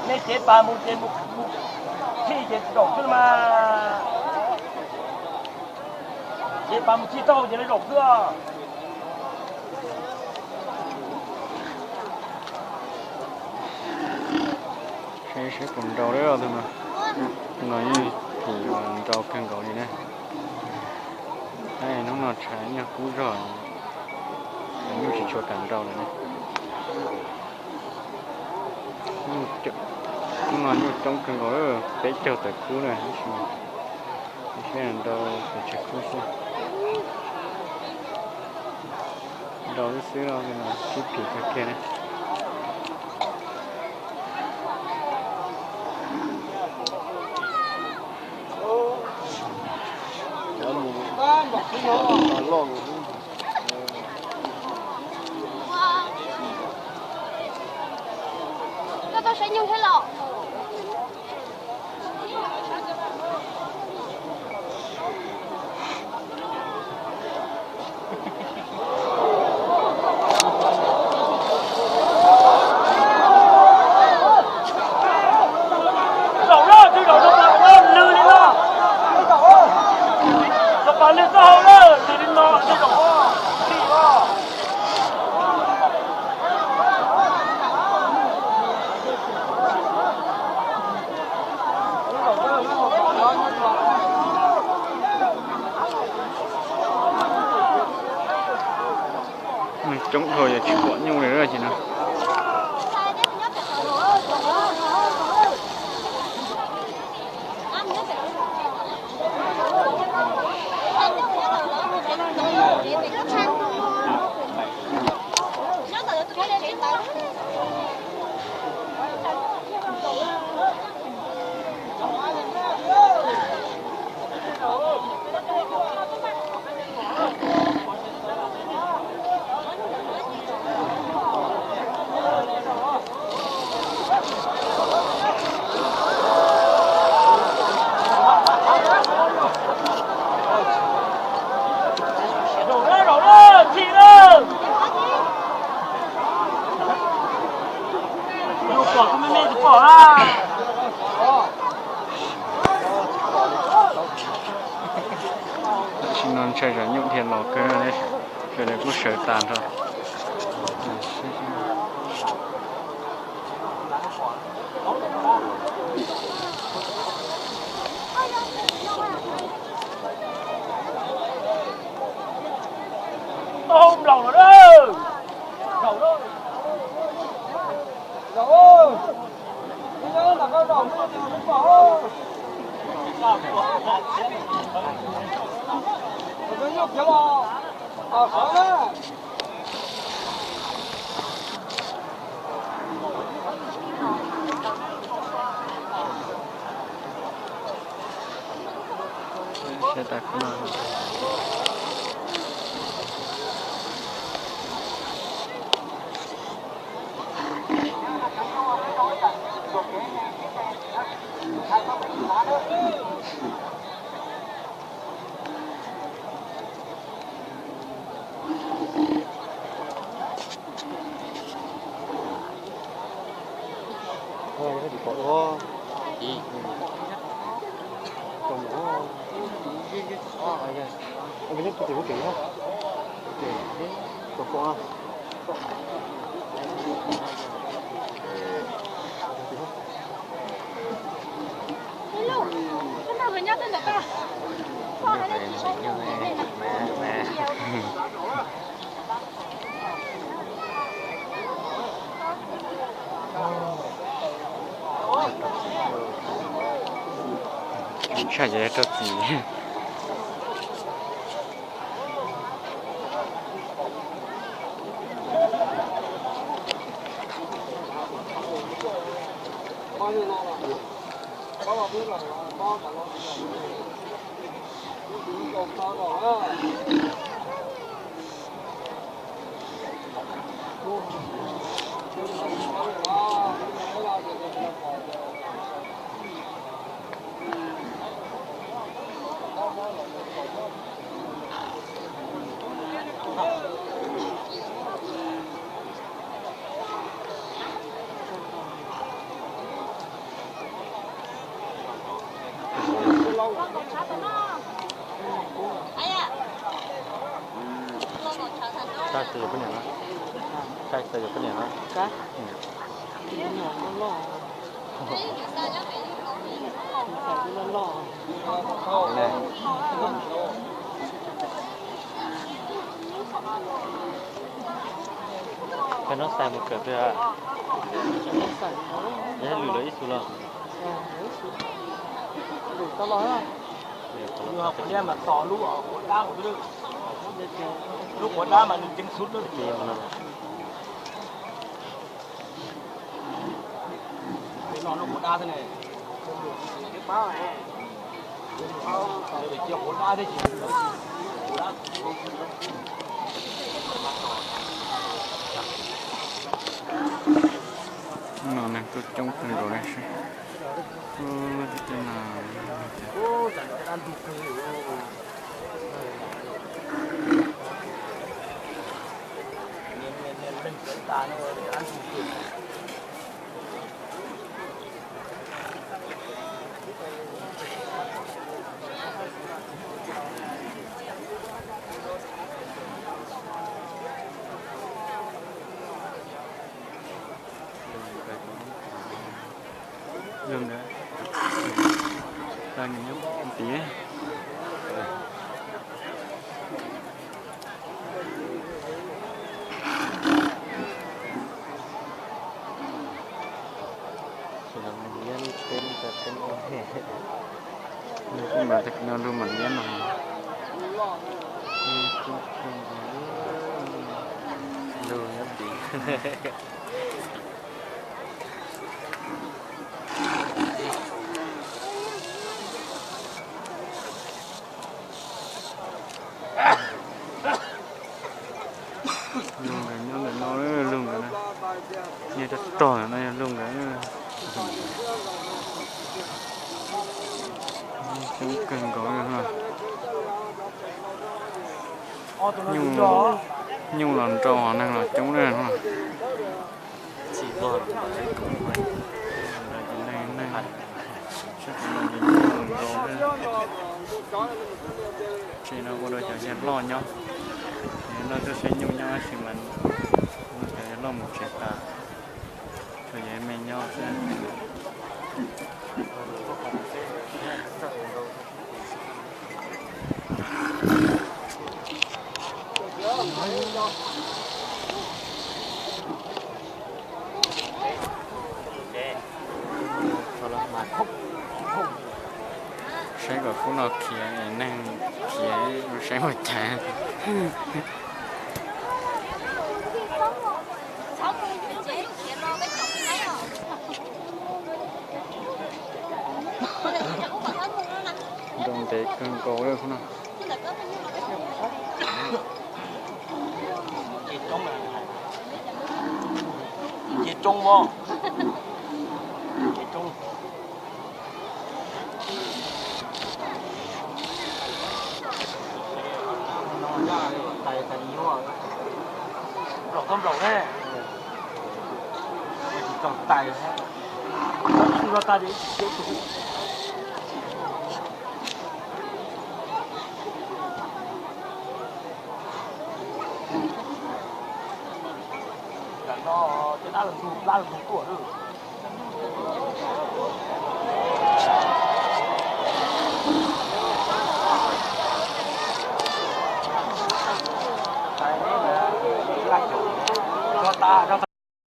Nej cev pas mus ces mus, mus thij ces zaum xwb mas. Cev pas mus thij taub hau ces lawv zaum xwb. Saib seb puas nrau lawm tus no. Tus no yeej phim nrau kawg nkaus li na. Hnub no tshav nyuag kub zog, nyuj tsis tshua kam nrau lawm ne. Hnub no nyuj coob kawg nkaus, peb caug tawm kub na, tab sis seb nrau pes tsawg kub xwb. Nrau xwb xwb los sib phim kawg kiag ne. Koj tau saib nyuj thiab los? Zaum lawm, twb zaum rau pas lwg li no. Rau pas lwg taub hau lawm, lwg li no, twb zaum. Coob dhau yog tsis pom nyuj li ces no. Tam sim no ntshai tsam nyuj dhia los kawg, sawv daws kuj sawv tas nrho. Nplaum lawm. Tshaj ces rau txiv. Saib xwb yuav poj niam na. Saib xwb yuav poj niam na. Peb no xais mus kawm peb, yog lwm lawv ib xus los. Lub quav dab mas nws ceev xwb. No neeg tuaj coob kawg nkaus li seb. Ub, tej no. Lug ntawd, tau nws nyob ntiav. Lug mas tag kis no lug mam liab no. Lug nyob tid. Lug nkawd nyob ntawm no, lug nkawd na, yog rog rog ntawm no yog lug nkawd. Coob kawg nkaus li. Nyuj, nyuj los nrau, neeg los coob na. Txij vog los ntawd, neeg, neeg, sab qhov no ces nyuj los nrau. Tsev no ua rau cov yawg loj nyob, cov yawg loj tuaj saib nyuj nyob, tab sis mas cov yawg loj mus tsev tas, tshuav yawg me nyob xwb. Saib kom khub no khiav, neeg khiav saib mus cas. Nrau ntev kawg nkaus li no. Nce roob os. Nce roob. Nplaum koj nplaum ne. Tsis txog tais. Txhob tshwm los tas. Tam no cov dab laug ntug plab laug ntug tuaj lawm.